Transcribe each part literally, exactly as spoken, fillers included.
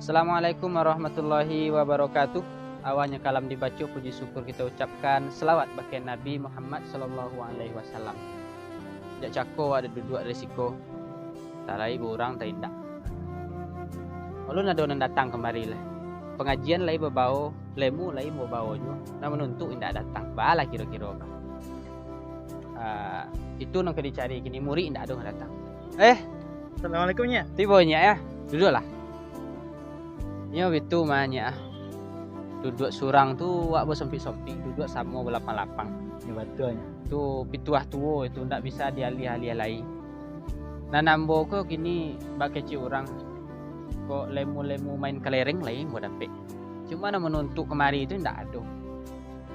Assalamualaikum warahmatullahi wabarakatuh. Awalnyo kalam dibaco, puji syukur kito ucapkan, salawat bakeh Nabi Muhammad sallallahu alaihi wasallam. Jak cako awak duduak dari siko, tak lai baurang, tak indak. Ulun ado nan datang kamari lah. Pangajian lai babao, lemu lai babaonyo, nan manuntuik indak datang. Baa lah kiro-kiro ka. Ah, itu nan ka dicari kini, murik indak ado datang. Eh, Assalamualaikum, Nyiak. Tibo, Nyiak, ya. Duduaklah. Nyo bitu mah, Nyiak, ah. Duduak surang tu awak basompik-sompik, duduak samo balapang-lapang. Yo, batua, Nyiak. Tu pituah tuo itu, ndak bisa dialiah-aliah lai. Nan ambo ko kini bakecek urang, kok lemu-lemu main kelereng lai ambo dapek. Cuma nan manuntuik kamari tu ndak ado.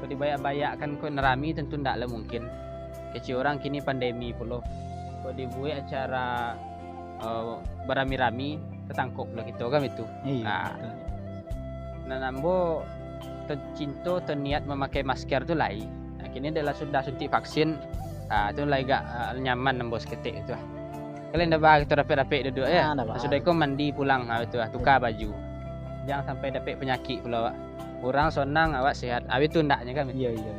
Kok dibayak-bayakkan, kok nan rami, tantu ndak lah mungkin. Kecek urang kini pandemi pulo. Kok dibuek acara, eh, barami-rami, tatangkok pulo kito kan itu. Iyo, nah, betul. Nan ambo tercinto, terniat mamakai masker tu lai. Nah, kini adalah sudah suntik vaksin, ah, tu lai agak, ah, nyaman ambo saketek tu lah. Kalian dah bah, kita rapek-rapek duduk ya. Ah, dah bah. Sudah iko mandi pulang, ah, tu lah, tukar baju. Jangan sampai dapek penyakit pulo awak. Urang sonang, awak sehat. Habis tu ndaknya kan? Iya, iya.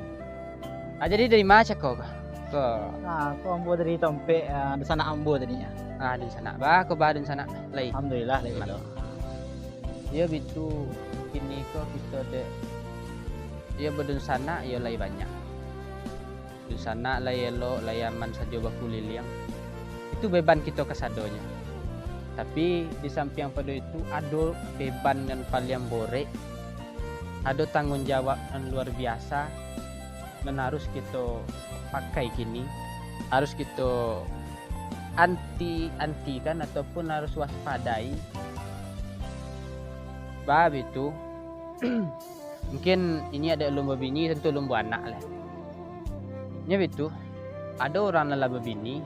Ah, jadi dari ma cako ko? Ko. Ah, ko ambo dari Tompek, ah, dunsanak ambo tadinyo. Ah, dunsanak. Bah, ko bah dunsanak. Lai. Alhamdulillah, lai. Aman. Lo. Yo bitu, kini ko kito dek, yo badunsanak, yo lai banyak. Dunsanak lai elok, lai aman sajo bakuliliang. Itu beban kito kasadonyo. Tapi, di sampiang pado itu, ado beban nan paliang borek, ado tanggung jawab nan luar biasa, nan harus kito pakai kini, harus kito anti-, antikan ataupun harus waspadai. Baa bitu, mungkin ini ado alun babini, tantu alun baanak lah. Nyo bitu, ado urang nan lah babini,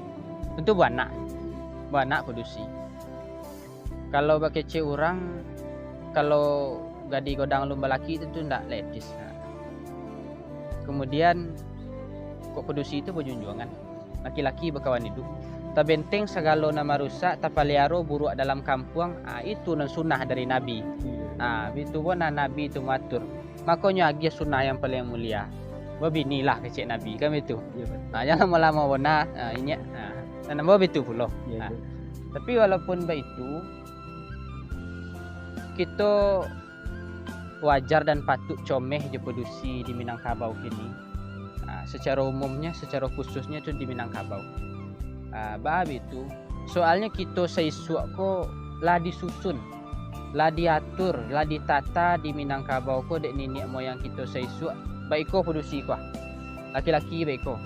tantu baanak, baanak padusi. Kalau bakecek urang, kalau gadih godang alun balaki, tantu ndak etis. Kemudian, kok padusi tu bajunjuangan, laki-laki bakawan iduik. Tabenteng sagalo nan marusak, tapaliaro buruak dalam kampuang, ah, itu nan sunnah dari Nabi. Iyo. Ah, itu pun nan Nabi tu maatur. Makonyo agiah sunnah yang paling mulia. Babinilah kecek Nabi, kan bitu? Iyo, betul. Ah, jangan lamo-lamo bona, ah, inyak. Ah, nan ambo bitu pulo. Iyo, ah, iyo. Tapi walaupun baitu, kito wajar dan patuik comeh jo padusi di Minangkabau kini. Ah, sacaro umumnyo, sacaro khususnyo tu di Minangkabau. Ah, baa bitu, soalnyo kito saisuak ko lah disusun, lah diatur, lah ditata di Minangkabau ko dek niniak moyang kito saisuak. Baiko padusi ko, laki-laki baiko,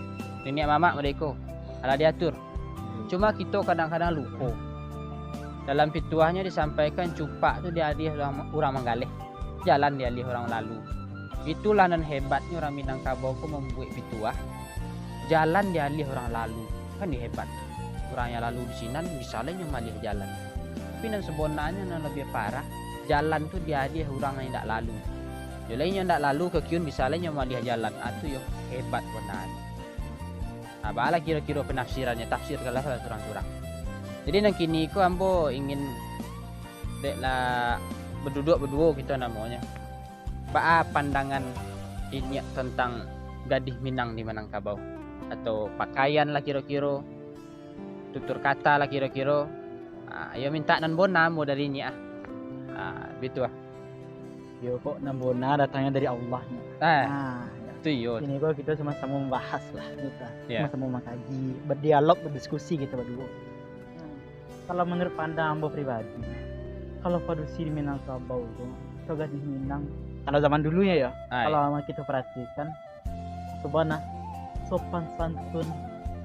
niniak mamak baiko, lah diatur. Cuma kito kadang-kadang lupo. Dalam pituahnyo disampaikan, cupak tu dialiah urang, urang manggaleh, jalan dialiah urang lalu. Itulah nan hebatnyo urang Minangkabau ko mambuek pituah, jalan dialiah urang lalu. Kan hebat. Urang yang lalu di sinan, bisa lai nyo maliah jalan. Tapi nan sabananyo nan labiah parah, jalan tu dialiah urang yang indak lalu. Yo lai nyo indak lalu, kakiun bisa lai nyo maliah jalan. Ah, tu yo hebat bana. Nah, baa lah kiro-kiro penafsirannyo, tafsirkanlah salah surang-surang. Jadi, nan kini ko ambo ingin, dek lah, baduduak baduo kito namonyo. Baa pandangan inyiak tantang gadih Minang di Minangkabau? Atau pakaian lah kiro-kiro, tutur kata lah kiro-kiro. Ah, yo mintak nan bona ambo dari inyiak, ah. Ah, bitu, ah. Yo, kok nan bona datangnyo dari Allah, nyo. Ah, ah, yo. Tu iyo. Kini ko kito samo-samo mambahas lah, gitu. Ya. Samo-samo mangkaji, berdialog, berdiskusi kito baduo. Kalau menurut pandang ambo pribadi, kalau padusi di Minangkabau tu, atau gadih Minang, kalau zaman dulunyo yo, ah, kalau kito perhatikan, sabana, sopan santun,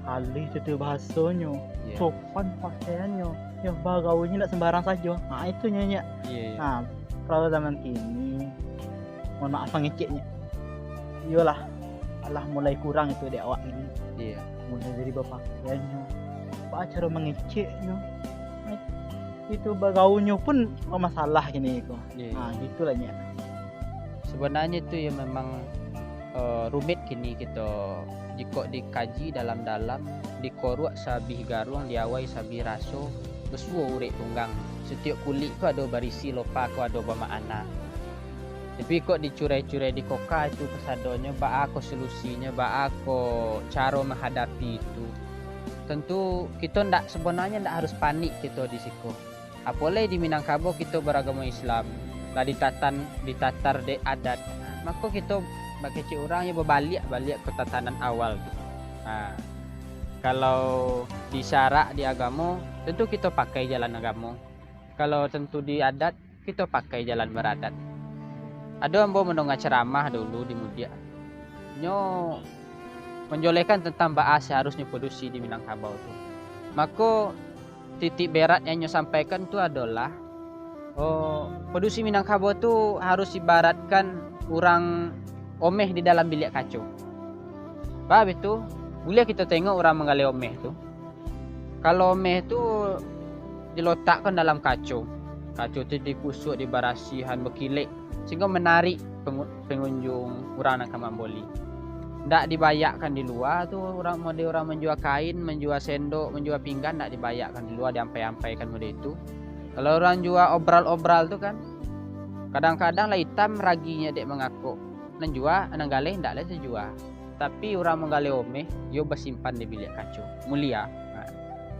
halus tutur bahasonyo, iya, sopan pakaiannyo, yo, bagaulnyo indak sembarang sajo. Ha, itu nyo, nyo. Iya, iya. Ha, kalau zaman kini, mohon maaf mangeceknyo. Iyolah, alah mulai kurang itu dek awak ini. Iya. Mulai dari bapakaiannyo, baa caro mangeceknyo. Itu bagaulnyo pun bamasalah kini ko. Iya. Ha, gitulah, nyo. Sabananyo tu yo memang, eh, rumit kini kito, jikok dikaji dalam-dalam, dikoruak sabih garuang, diawai sabih raso, Basuo urek tunggang, satiok kulik ko ado barisi, lopa ko ado bamakana. Tapi kok dicurai-curai, dikoka itu kasadonyo, baa ko solusinyo, baa ko caro manghadapi itu. Tantu kito ndak, sabananyo ndak harus panik kito di siko. Apolai di Minangkabau kito baragamo Islam, lah ditatan, ditatar dek adat. Mako kito bakecek urang yo babaliak-baliak ka tatanan awal tu. Ha. Kalau di syarak, di agamo, tantu kito pakai jalan agamo. Kalau tantu di adat, kito pakai jalan baradat. Ado ambo mandonga caramah dulu di Mudiak. Nyo manjolehkan tantang baa saharusnyo padusi di Minangkabau tu. Mako, titik berat yang nyo sampaikan tu adolah, oh, padusi Minangkabau tu harus ibaratkan urang omeh di dalam biliak kaco. Baa bitu, buliah kito tengok urang manggaleh omeh tu. Kalau omeh tu dilotakkan dalam kaco, kaco tu dipusuak, dibarasiahan, bakilek, sahinggo manarik pengu-, pangunjuang, urang nan ka mamboli. Ndak dibayakkan di lua tu, urang, model urang manjua kain, manjua sendok, manjua pinggan, ndak dibayakkan di lua, diampai-ampaikan model itu. Kalau urang jua obral-obral tu kan, kadang-kadang lah itam raginyo dek mangakok. Nan jua, nan galeh ndak lai tajua. Tapi urang manggaleh omeh, yo basimpan di biliak kaco. Mulia. Nah,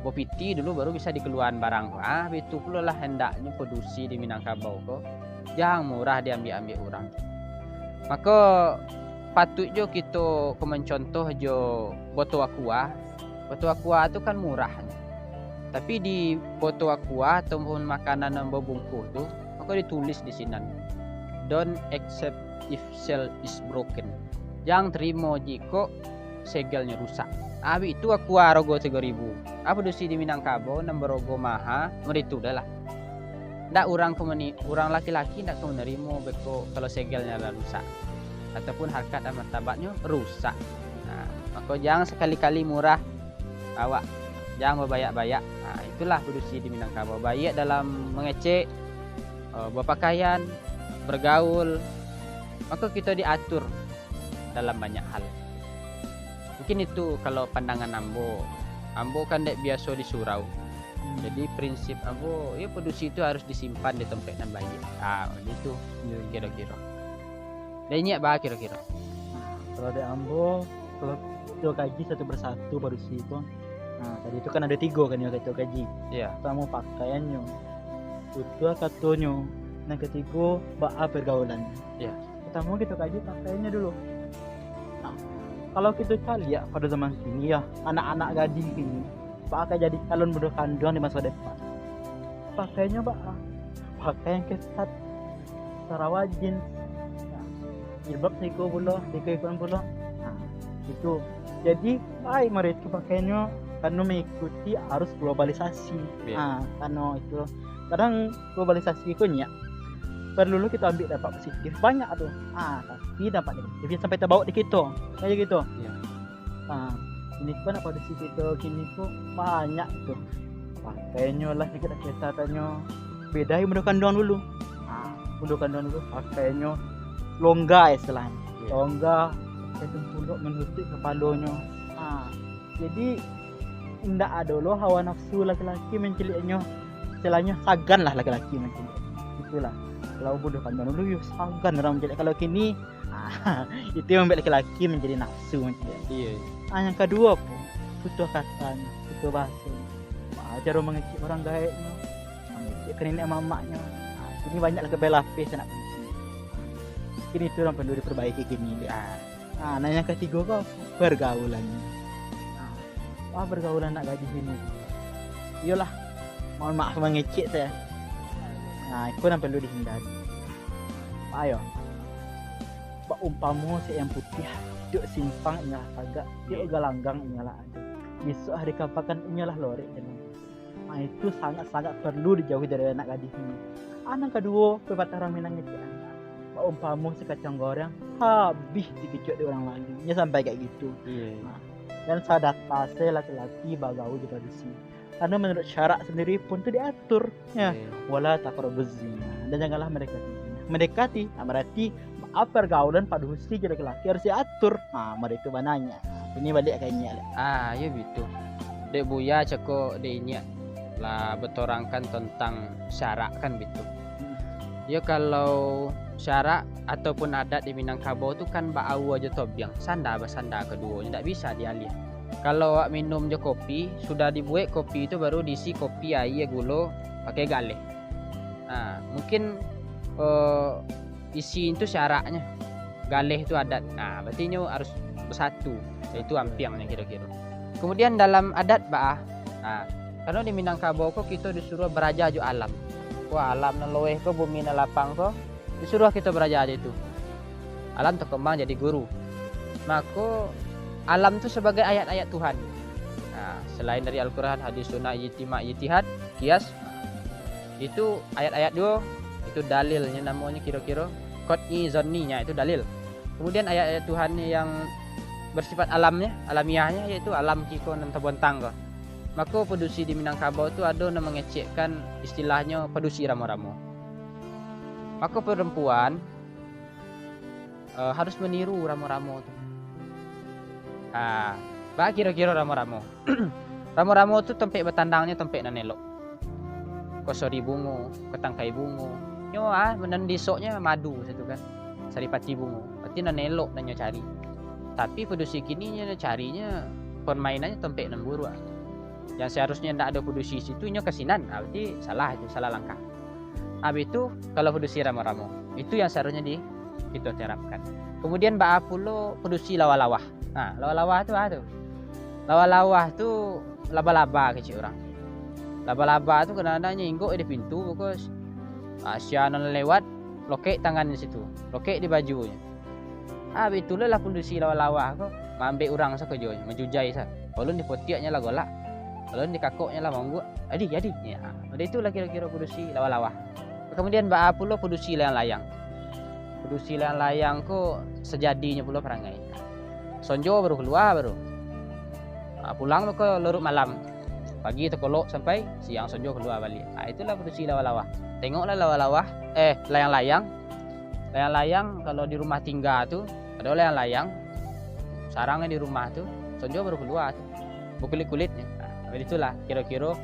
bapiti dulu baru bisa dikaluaan barang ko. Ah, bitu pulo lah hendaknyo padusi di Minangkabau ko. Jan murah diambiak-ambiak urang. Mako, patuik jo kito ko mancontoh jo boto Aqua. Boto Aqua tu kan murah. Tapi di boto Aqua ataupun makanan nan babungkuih tu, mako ditulis di sinan, "Don't accept if seal is broken." Jan tarimo jikok segelnyo rusak. Abih tu Aqua harago tigo ribu. Apo padusi di Minangkabau nan barogo maha, mari tu dah lah. Ndak urang ka mani-, urang laki-laki ndak ka manarimo beko kalau segelnyo lah rusak, ataupun harkat dan martabatnyo rusak. Nah, mako jan sakali-kali murah awak, jan babayak-bayak. Nah, itulah padusi di Minangkabau. Baiak dalam mangecek, eh, bapakaian, bagaul, mako kito diatur dalam banyak hal. Mungkin itu kalau pandangan ambo. Ambo kan dek biaso di surau. Hmm. Jadi prinsip ambo, yo padusi tu harus disimpan di tampek nan baiak. Ah, itu. Iyo, iyo. Kiro-kiro. Dek inyiak baa kiro-kiro? Nah, kalau dek ambo, kalau kito kaji satu persatu padusi ko. Nah, tadi tu kan ado tigo kan yo kito kaji. Iyo. Partamo pakaiannyo, tutua katonyo, nan katigo baa pergaulannyo. Iyo. Partamo kito kaji pakaiannyo dulu. Nah, kalau kito caliak pado zaman kini yo, anak-anak gadih kini, baa ka jadi calon bundo kanduang di maso depan. Pakaiannyo baa? Pakaian ketat, sarawa jeans, nah, jilbab saiko pulo, saiko ikuan pulo. Nah, itu. Jadi, baik mereka pakaiannyo karano mengikuti arus globalisasi. Iyo. Nah, karano itu. Kadang globalisasi ko nyo, perlu lo kito ambiak dampak positif, banyak tu. Ah, tapi dampak negatifnyo sampai tabaok di kito. Kayak gitu. Iyo. Ah, ini kan apa di sisi kito kini tu banyak tu. Pakaiannyo lah sakit-sakit tanyo. Beda bundo kanduang dulu. Ah, bundo kanduang dulu pakaiannyo longga istilahnyo. Iyo. Longga, pakai tumpulok manutuik kapalonyo. Ah, jadi indak ado lo hawa nafsu laki-laki mancaliaknyo. Istilahnyo sagan lah laki-laki mancaliak. Itulah. Kalau bundo kanduang dulu yo sagan urang mancaliak. Kalau kini, ah, itu yang mambuek laki-laki manjadi nafsu mancaliak. Iyo, iyo. Ah, yang kaduo apo? Tutua katonyo, tutua bahaso. Baa caro mangecek urang gaeknyo, mangecek ka niniak mamaknyo. Ah, kini banyak lah ka balapeh sanak padusi. Kini itu nan paralu diperbaiki kini. Ah. Ah, nah, yang katigo ko pergaulan. Ah, wah, pergaulan anak gadih kini. Iyolah, mohon maaf mangecek sajo. Nah, itu nan paralu dihindari. Ayo. Baumpamo siak yang putiah, tiok simpang inyolah tagak, tiok Iyo. galanggang inyolah ado. Bisuak hari kapakan inyolah lorek jalan. Ah, itu sangat-sangat paralu dijauhi dari anak gadih kini. Ah, nan kaduo, pepatah urang Minang ngecek anak. Baumpamo si kacang goreng, habih dikicok dek urang lalu. Nyo sampai kayak gitu. Iyo. Nah, dan sadata se laki-laki bagaul jo padusi. Karena menurut syarak sendiri pun tu diatur. Ya. Iyo. Wala taqrabuz zina. Dan janganlah mendekati zina. Mendekati, nah, berarti pergaulan padusi jo laki-laki harus diatur. Ah, mari tu bananyo. Ini baliak ka inyiak lah. Ah, iyo bitu. Dek Buya cako dek inyiak. lah batorangkan tantang syarak kan bitu. Yo, kalau syarak ataupun adat di Minangkabau tu kan baaua jo tobiang, sanda basanda kaduonyo, ndak bisa dialiah. Kalau awak minum jo kopi, sudah dibuek kopi tu baru diisi kopi, aia, gulo, pakai galeh. Nah, mungkin, eh, isi itu syaraknyo, galeh tu adat. Nah, berarti inyo harus bersatu, yaitu ampiangnyo kiro-kiro. Kemudian dalam adat baa, nah, karena di Minangkabau ko kito disuruh baraja jo alam. Wah, alam nan luweh ko, bumi nan lapang ko, disuruh kito baraja jo itu. Alam takambang jadi guru. Mako, alam tu sebagai ayat-ayat Tuhan. Nah, selain dari Al-Quran, hadis, sunnah, ijtima, ijtihad, kias, itu ayat-ayat juo, itu dalilnyo namonyo kiro-kiro, qat'i, zanni, nya itu dalil. Kemudian ayat-ayat Tuhan yang bersifat alamnya, alamiahnya, yaitu alam kiko nan tabontang ko. Mako, padusi di Minangkabau tu ado nan mangecekkan istilahnyo padusi ramo-ramo. Mako, perempuan, eh, harus meniru ramo-ramo tu. Ah, baa kiro-kiro ramo-ramo? Ramo-ramo tu tampek batandangnyo tampek nan elok. Ko sori bungo, ko tangkai bungo. Nyo, ah, nan disoknyo madu situ kan. Saripati bungo. Berarti nan elok nan nyo cari. Tapi padusi kini nyo carinyo, permainannyo tampek nan buruak. Yang seharusnyo ndak ado padusi situ, nyo ka sinan. Ah, berarti salah itu, salah langkah. Habis tu, kalau padusi ramo-ramo, itu yang seharusnyo di, kito terapkan. Kemudian, baa pulo padusi lawah-lawah. Nah, lawah-lawah tu, ah, tu. Lawah-lawah tu laba-laba kecek urang. Laba-laba tu kadang-kadang nyo inggok di pintu, beko, ah, sia nan lewat, lokek tangan di situ, lokek di bajunyo. Ah, bitulah lah padusi lawah-lawah ko, maambek urang sakajonyo, manjujai sa. Alun dipotiaknyo lah golak, alun dikakoknyo lah maungguak. Adi, adi. Ya, udah itulah kiro-kiro padusi lawah-lawah. Kemudian, baa pulo padusi layang-layang. Padusi layang-layang ko sajadinyo pulo parangai. Sonjo baru kalua baru. Ah, pulang ko larut malam. Pagi takolok sampai siang, sonjo kalua baliak. Ah, itulah padusi lawah-lawah. Tengoklah lawah-lawah, eh, layang-layang. Layang-layang kalau di rumah tingga tu, ado layang-layang. Sarang di rumah tu, sonjo baru kalua tu. Bakulit-kulit. Nah, itulah kiro-kiro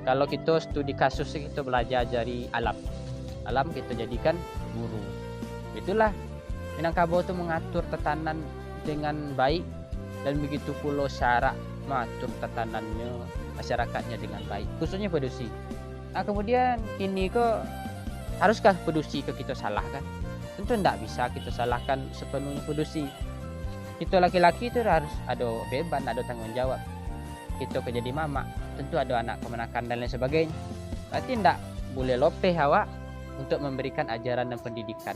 kalau kito studi kasus, kito balajar dari alam. Alam kito jadikan guru. Itulah Minangkabau tu mangatur tatanan dengan baik, dan begitu pulo syarak mangatur tatanannyo, masyarakatnyo dengan baik, khususnyo padusi. Nah, kemudian kini ko, haruskah padusi ko kito salahkan? Tentu ndak bisa kito salahkan sepenuhnya padusi. Kito laki-laki tu harus ado beban, ado tanggung jawab. Kito ka jadi mamak, tentu ado anak kamanakan dan lain sebagainya. Berarti ndak buliah lopeh awak untuk memberikan ajaran dan pendidikan.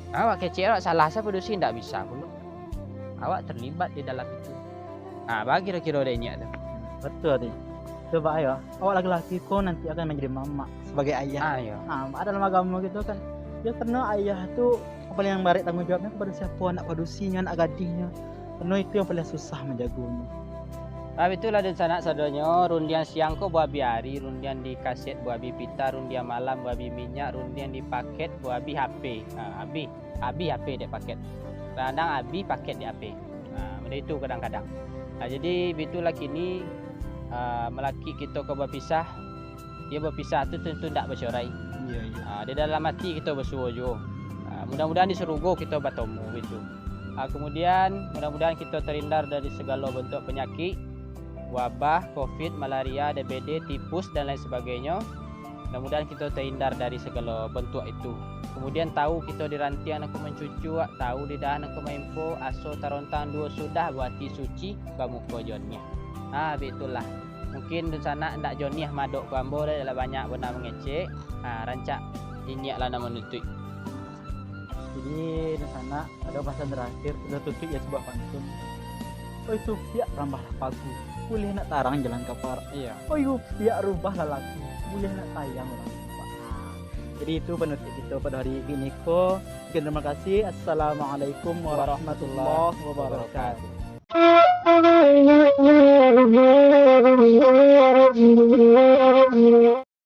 Awak kecek awak salah, sia padusi ndak bisa pulo. Awak terlibat di dalam itu. Ah, baa kiro-kiro dek inyiak tu. Betul, Adi. Coba ayo, awak laki-laki ko nanti akan menjadi mamak sebagai ayah. Ah, iyo. Ah, dalam agamo gitu kan. Ya, karena ayah tu paling barek tanggung jawabnyo kepada siapo, anak padusinyo, anak gadihnyo. Karena itu yang paling susah manjagonyo. Ah, bitulah dunsanak sadonyo, rundiang siang ko baabih ari, rundiang di kaset baabih pita, rundiang malam baabih minyak, rundiang di paket baabih H P. Ha, abih. Abih H P dek paket. Kadang abih paket di H P. Ha, benda itu kadang-kadang. Ha, jadi, bitulah kini, ha, malakik kito ko bapisah. Iyo, bapisah tu tentu ndak bacorai. Iyo, iyo. Ha, di dalam ati kito basuo juo. Ha, mudah-mudahan di sarugo kito batomu gitu. Ha, kemudian, mudah-mudahan kito terhindar dari segalo bentuk penyakit, wabah, covid, malaria, D B D, tipus, dan lain sebagainyo. Mudah-mudahan kito terhindar dari segalo bentuk itu. Kemudian, tahu kito di rantiang nan ka mancucuak, tahu di dahan nan ka maimpok, aso tarontang duo sudah, baati suci, bamuko joniah. Ha, bitulah. Mungkin dunsanak ndak joniah madok ka ambo, lah banyak bana mangecek. Ha, rancak inyiak lah nan manutuik. Jadi, dunsanak, ado pasan terakhir, sudah tutuik ya sebuah pantun. Oi supiak, rambahlah pagu, buliah nak tarang jalan ka parak. Iyo. Oi upiak, rubahlah laku, buliah nak tayang urang nampak. Ha. Jadi, itu panutuik kito pado hari kini ko. Sekian, terima kasih. Assalamualaikum warahmatullahi wabarakatuh.